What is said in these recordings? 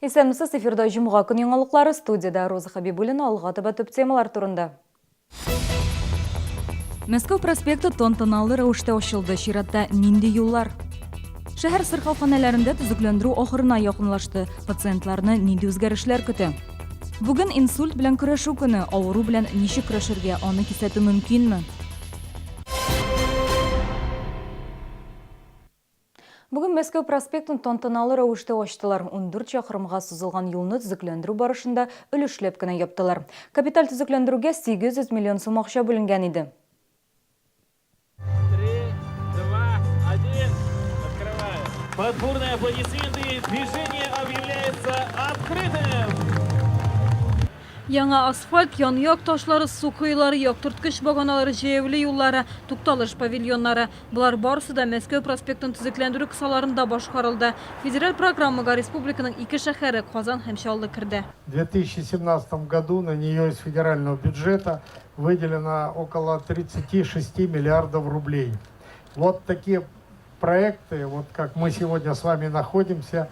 Исәнмесез, эфирда җомга көн яңалыклары, студиядә Роза Хәбибуллина, алга таба төп темалар турында. Мәскәү проспекты тантаналы рәвештә ачылды. Чиратта нинди юллар? Шәһәр сырхауханәләрендә төзекләндерү ахырына якынлашты. Пациентларны нинди үзгәрешләр көтә? Бүген инсульт белән көрәшү көне. Авыру белән ничек көрәшергә, аны кисәтү мөмкинме? Бүген Мәскәү проспектын тантаналы рәвештә ачтылар. 14 чакрымга сузылган юлны төзекләндерү барышында өлешләп кенә яптылар. Капиталь төзекләндерүгә 800 миллион сум акча бүленгән иде. Три, два, один. Открываем. Под бурные аплодисменты движение объявляется открытым! Яңа асфальт, ян-як ташлары, су коелары, яктырткыч баганалары, җәяүле юллары, тукталыш павильоннары. Болар барысы да Мәскәү проспектын төзекләндерү кысаларында башкарылды. Федераль программага республиканың ике шәһәре, Казан һәм Чаллы керде. В 2017 году на нее из федерального бюджета выделено около 36 миллиардов рублей. Вот такие проекты, вот как мы сегодня с вами находимся,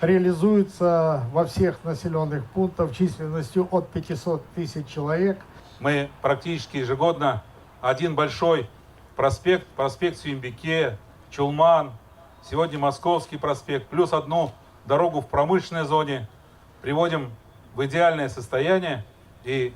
реализуются во всех населенных пунктах численностью от 500 тысяч человек. Мы практически ежегодно один большой проспект, проспект Сююмбике, Чулман, сегодня Московский проспект, плюс одну дорогу в промышленной зоне приводим в идеальное состояние. И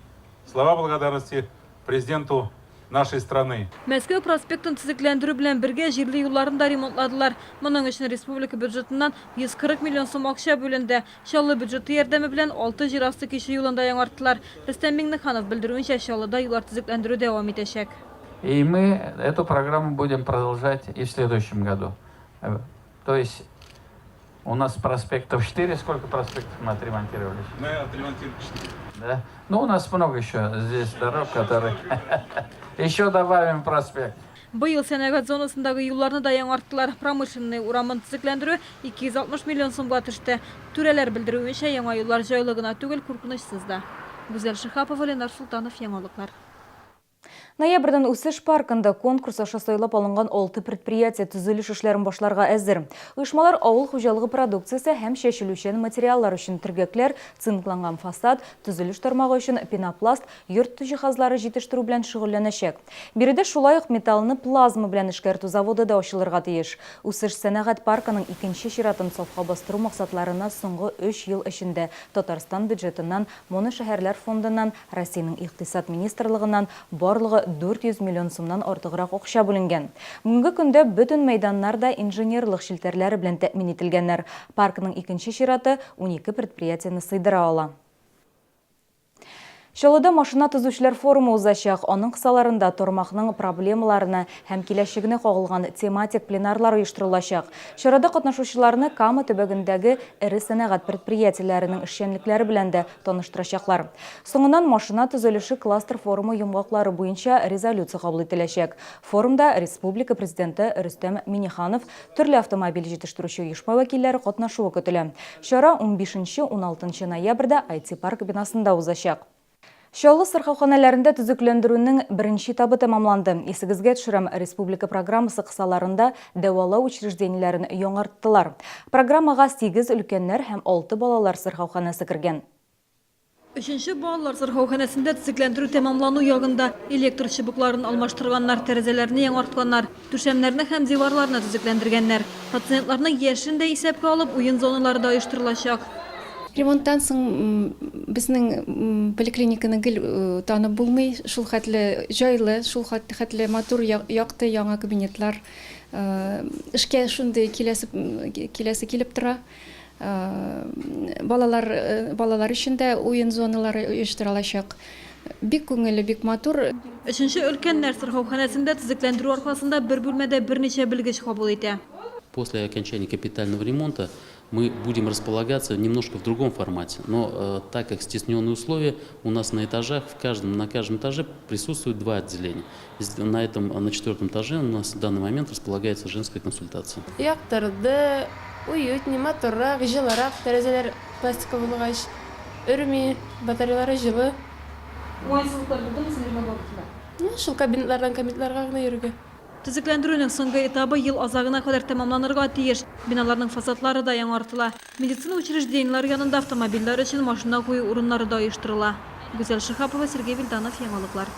слова благодарности президенту нашей страны. Мәскәү проспектын төзекләндерү белән бергә җирле юлларны да ремонтладылар. Моның өчен республика бюджетыннан 140 миллион сум акча бүленде. Чаллы бюджеты ярдәме белән алты җир асты кичү юлын да яңарттылар. Рөстәм Миңнеханов белдерүенчә, Чаллыда юллар төзекләндерү дәвам итәчәк. И мы эту программу будем продолжать и в следующем году. То есть у нас проспектов 4, сколько проспектов мы отремонтировали? Мы отремонтировали 4. Да? Ну, у нас много еще здесь дорог, которые... Еще добавим проспект. Быел сәнәгать зонасындагы юлларны да яңарттылар. Промышленный урамын төзекләндерү 260 миллион сумга төште. Түрәләр белдерүенчә, яңа юллар җайлы гына түгел, куркынычсыз да. Гүзәл Шиһапова, Ленар Солтанов, Яңалыклар. Ноябрьдән Үсеш паркында конкурс аша сайлап алынган алты предприятие төзелеш эшләрен башларга әзер. Оешмалар авыл хуҗалыгы продукциясе һәм чәчелүчән материаллар өчен төргәкләр, цинкланган фасад, төзелеш тармагы өчен пенопласт, йорт җиһазлары җитештерү белән шөгыльләнәчәк. Биредә шулай ук металлны плазма белән эшкәртү заводы да ачылырга тиеш. Үсеш сәнәгать паркының икенче чиратын сафка бастыру максатларына соңгы өч ел эчендә Татарстан бюджетыннан Моношәһәрләр фондыннан, Россиянең Икътисад министрлыгыннан барлыгы 400 миллион сумнан артыграк акча бүленгән. Бүгенге көндә бөтен мәйданнар да инженерлык челтәрләре белән тәэмин ителгәннәр. Паркның икенче чираты унике предприятиене сыйдыра ала. Чаллыда машина төзүчеләр форумы узачак. Аның кысаларында тармакның проблемаларына һәм киләчәгенә кагылган тематик пленарлар оештырылачак. Чарада катнашучыларны Кама төбәгендәге эре сәнәгать предприятиеләренең эшчәнлекләре белән дә таныштырачаклар. Соңыннан машина төзелеше кластер форумы йомгаклары буенча резолюция кабул ителәчәк. Форумда республика Президенты Рөстәм Миңнеханов, төрле автомобиль җитештерүче оешма вәкилләре катнашуы көтелә. Чара унбишенче-уналтынчы ноябрьдә IT-парк бинасында узачак. Чаллы сырхауханәләрендә төзекләндерүнең беренче этабы тәмамланды. Исегезгә төшерәм, республика программасы кысаларында дәвалау учреждениеләрен яңарттылар. Программага сигез өлкәннәр һәм алты балалар сырхауханәсе кергән. Өченче балалар сырхауханәсендә төзекләндерү тәмамлану ягында. Электр чыбыкларын алмаштырганнар, тәрәзәләрне яңартканнар, түшәмнәрне һәм диварларны төзекләндергәннәр. Пациентларның яшен дә исәпкә алып, уен зоналары да оештырылачак. Ремонттан соң безнең поликлиниканы гел танып булмый, шул хәтле җайлы, шул хәтле матур, якты яңа кабинетлар. Эшкә шундый киләсе, киләсе килеп тора. Балалар, балалар өчен дә уен зоналары оештырылачак. Бик күңелле, бик матур. Өченче өлкәннәр сырхауханәсендә төзекләндерү аркасында бер бүлмәдә берничә белгеч кабул итә. После окончания капитального ремонта Мы будем располагаться немножко в другом формате, но так как стесненные условия, у нас на этажах, в каждом, на каждом этаже присутствует два отделения. На этом, на четвертом этаже у нас в данный момент располагается женская консультация. Яктырды, уютнее, матуррак, җылырак, тәрәзәләр пластиковый булгач, өрми, батареялары җылы. Уңайсызлыклар булдымы син ремонт вакытында? Ну, шул кабинетлардан кабинетларга гына йөрергә. Төзекләндерүнең соңгы этабы ел азагына кадәр тәмамланырга тиеш. Биналарның фасадлары да яңартыла. Медицина учреждениеләре янында автомобильләр өчен машина кую урыннары да оештырыла. Гүзәл Шиһапова, Сергей Вильданов, Яңалыклар.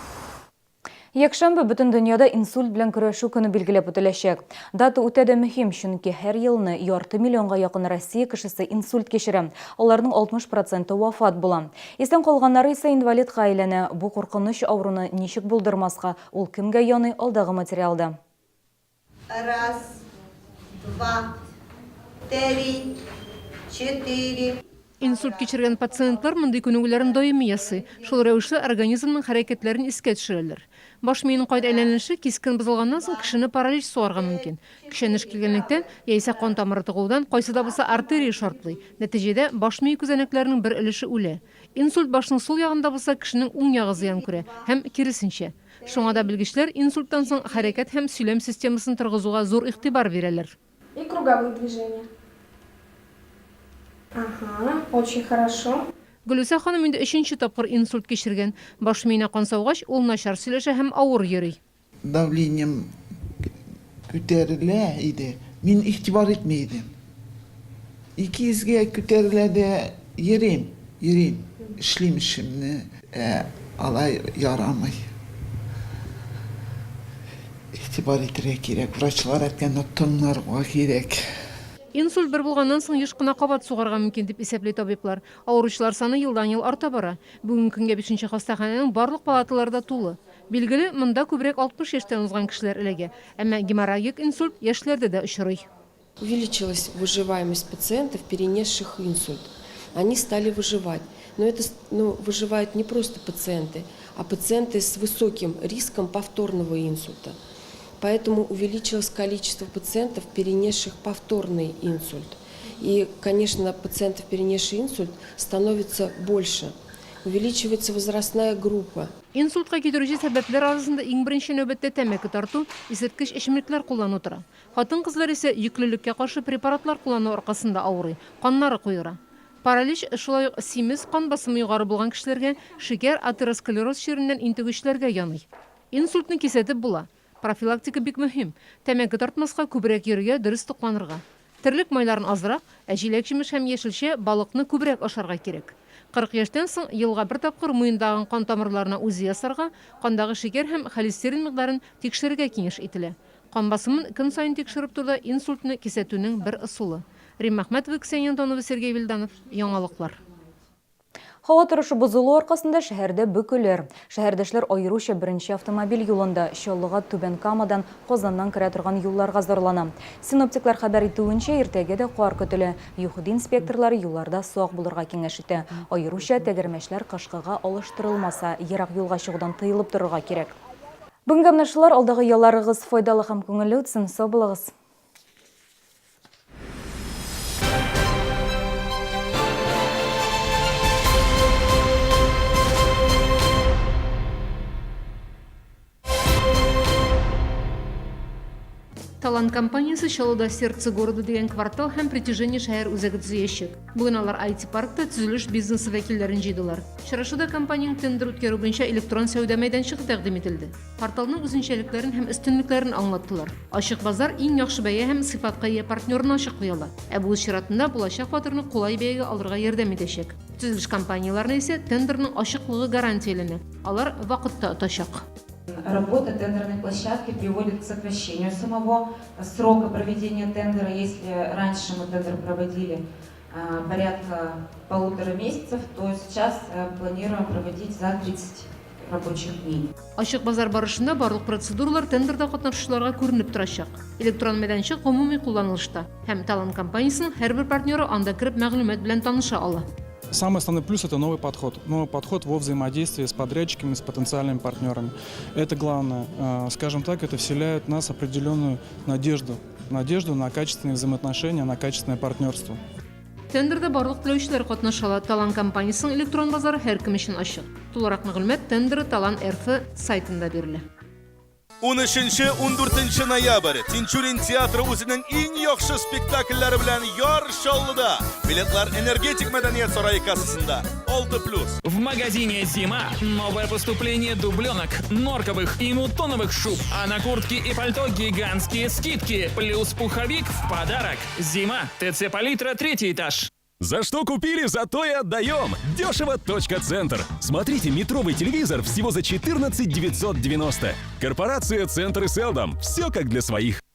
Якшәмбе бөтен дөньяда инсульт белән көрәшү көне билгеләп үтеләчәк. Дата үтә дә мөһим, чөнки һәр елны ярты миллионга якын Россия кешесе инсульт кичерә. Аларның 60 проценты вафат була. Исән калганнары исә инвалидка әйләнә. Бу куркыныч авыруны ничек булдырмаска, ул кемгә яный, алдагы материалда. Раз, два, три, четыре. Инсульт кичергән пациентлар мондый күнегүләрне даими ясый, шул рәвешле организмның хәрәкәтләрен искә төшерәләр. Баш миенең кан әйләнеше кискен бозылганнан соң кешене паралич сугарга мөмкин. Көчәнеш килгәнлектән, яисә кан тамыры тыгылудан кайсы да булса артерия шартлый, нәтиҗәдә, баш мие күзәнәкләренең бер өлеше үлә. Инсульт башның сул ягында булса, кешенең уң ягы зыян күрә һәм киресенчә. Шуңа да белгечләр инсульттан соң хәрәкәт һәм сөйләм системасын торгызуга зур игътибар бирәләр. И круговые движения. Ага, очень хорошо. Гөлүсә ханым инде өченче тапкыр инсульт кичергән. Баш миенә кан саугач, ул начар сөйләшә һәм авыр йөри. Давлением күтәрелә иде, мин игътибар итми идем. Икейөзгә күтәрелә дә йөрим, йөрим, эшлим эшемне. Ә алай ярамый. Игътибар итәргә кирәк, врачлар әйткәнне тыңларга кирәк. Инсульт бер булганнан соң еш кына кабат сугарга мөмкин, дип исәпли табиблар. Авыручылар саны елдан-ел арта бара. Бүгенге көнгә бишенче хастаханәнең барлык палаталары да тулы. Билгеле, монда күбрәк 60 яшьтән узган кешеләр эләгә. Әмма геморрагик инсульт яшьләрдә дә очрый. Увеличилась выживаемость пациентов, перенесших инсульт. Они стали выживать. Но это ну, выживают не просто пациенты, а пациенты с высоким риском повторного инсульта. Поэтому увеличилось количество пациентов, перенесших повторный инсульт. И, конечно, пациентов, перенесших инсульт, становится больше. Увеличивается возрастная группа. Инсультка китерүче сәбәпләр арасында иң беренче нәүбәттә тәмәке тарту, исерткеч эчемлекләр куллану тора. Хатын-кызлар исә йөклелеккә каршы препаратлар куллану аркасында авырый, каннары куера. Паралич, шулай ук симез, кан басымы югары булган кешеләргә, шикәр, атеросклероз чиреннән интегүчеләргә яный. Инсультны кисәтеп була. Профилактика бик мөһим. Тәмәке тартмаска, күбрәк йөрергә, дөрес тукланырга. Терлек майларын азрак, ә җиләк-җимеш һәм яшелчә, балыкны күбрәк ашарга кирәк. 40 яшьтән соң елга бер тапкыр муендагы кан тамырларына узи ясарга, кандагы шикәр һәм холестерин микъдарын тикшерергә киңәш ителә. Кан басымын көн саен тикшереп тору да инсультны кисәтүнең бер ысулы. Римма Әхмәтова, Ксения Антонова, Сергей Вильданов, Яңалыклар. Һава торышы бозылу аркасында шәһәрдә бөкеләр. Шәһәрдәшләр аеруча беренче автомобиль юлында, Чаллыга Түбән Камадан, Казаннан керә торган юлларга зарлана. Синоптиклар хәбәр итүенчә, иртәгә дә кар көтелә. ЮХИДИ инспекторлары юлларда сак булырга киңәш итә. Аеруча тәгәрмәчләр кышкыга алыштырылмаса, ерак юлга чыгудан тыелып торырга кирәк. Бүгенгә менә шулар, алдагы ялларыгыз файдалы һәм күңелле үтсен, сау булыгыз! Талант компаниясе Чаллыда Сердце города дигән квартал һәм Притяжение шәһәр үзәге төзеячәк. Бүген алар IT-паркта төзелеш бизнесы вәкилләрен җыйдылар. Очрашуда компаниянең тендер үткәрү буенча электрон сәүдә мәйданчыгы тәкъдим ителде. Порталның үзенчәлекләрен һәм өстенлекләрен аңлаттылар. Ачык базар иң яхшы бәя һәм сыйфатка ия партнерны ачыклый ала. Ә бу үз чиратында булачак фатирны кулай бәягә алырга ярдәм итәчәк. Төзелеш компанияләренә исә тендерның ачыклыгы гарантияләнә, алар вакытта отачак. Работа тендерной площадки приводит к сокращению самого срока проведения тендера. Если раньше мы тендер проводили порядка полутора месяцев, то сейчас планируем проводить за 30 рабочих дней. Ачык базар барышында барлык процедуралар тендерда катнашучыларга күренеп торачак. Электрон мәйданчык гомуми кулланылышта һәм Талант компаниясенең һәрбер партнеры анда кереп мәгълүмат белән таныша ала. Самый основной плюс – это новый подход. Новый подход во взаимодействии с подрядчиками, с потенциальными партнерами. Это главное. Э, скажем так, это вселяет в нас определенную надежду. Надежду на качественные взаимоотношения, на качественное партнерство. Тендерда барлык теләүчеләр катнаша ала. Талан компаниясенең электрон базары һәркем өчен ачык. Тулырак мәгълүмат Тендеры Талан РФ сайтында бирелә. 13-14 ноябрь Тинчурин театры үзенең иң яхшы спектакльләре белән Яр Чаллыда. Билетлар Энергетик мәдәният сарае кассасында. 6+. В магазине «Зима» новое поступление дубленок, норковых и мутоновых шуб, а на куртки и пальто гигантские скидки, плюс пуховик в подарок. «Зима», ТЦ «Палитра», третий этаж. За что купили, за то и отдаем. Дешево.Центр. Смотрите метровый телевизор всего за 14 990. Корпорация «Центр» и Селдом. Все как для своих.